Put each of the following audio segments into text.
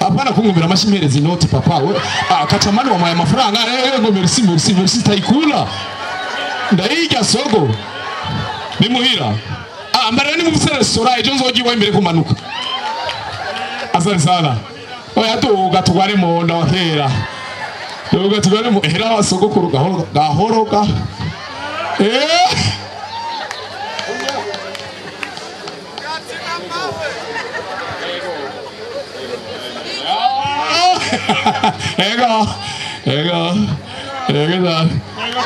Hapana kungomera amashyi mpereza inoti papa we. Ah, kacamani wamuhaye amafaranga ngo merci merci merci tayikula. Ndayirya sogo. Ni muhira. Ah, mbara ni mufise restaurant ejo nzoji iwawe imbere kumanuka. Asante sana. Oya tuga tugware mu nda wa kera. Tuga tugware mu hera wa sogokuru gahoro gahoro ga. Eh! Ego, ego, ego,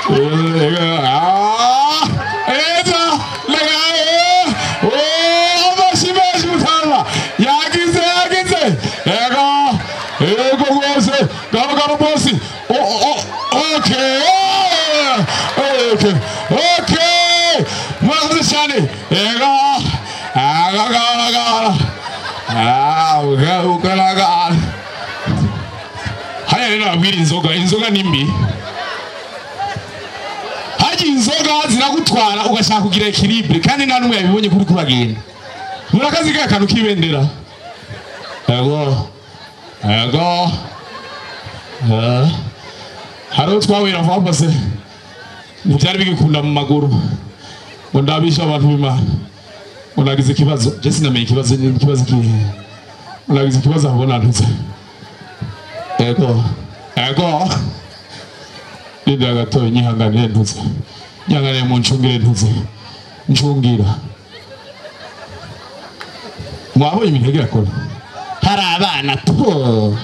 ego, ah, ego, lega, oh, amashi menshi mutama, yagize, yagize, ego, ego rwose, gabo gabo bosi, oh, oh, okay, okay, okay, murakoze cyane, ego, aga, aga, ah, uga, uga, aga. Haya rero nababwira inzoga, inzoga ni mbi. Haji inzoga ziragutwara ugashaka kugira equilibre kandi nta numwe yabibonye kuri kuragenda. Murakazi ka kantu kibendera. Yego. Yego. Eh. Haro twawira vapase. Byari bigikunda mu maguru. Ngo ndabisha abantu b'Imana. Ngo nagize ikibazo, je sinamenye ikibazo ni ikibazo kihe. Ngo nagize ikibazo aho nantutse. Ego, ego. Linda gato nyihanganiye ntuze. Nyihanganiye mu ncungire ntuze. Ncungira. Mwabonye ibintu yagira akora. Hari abana po.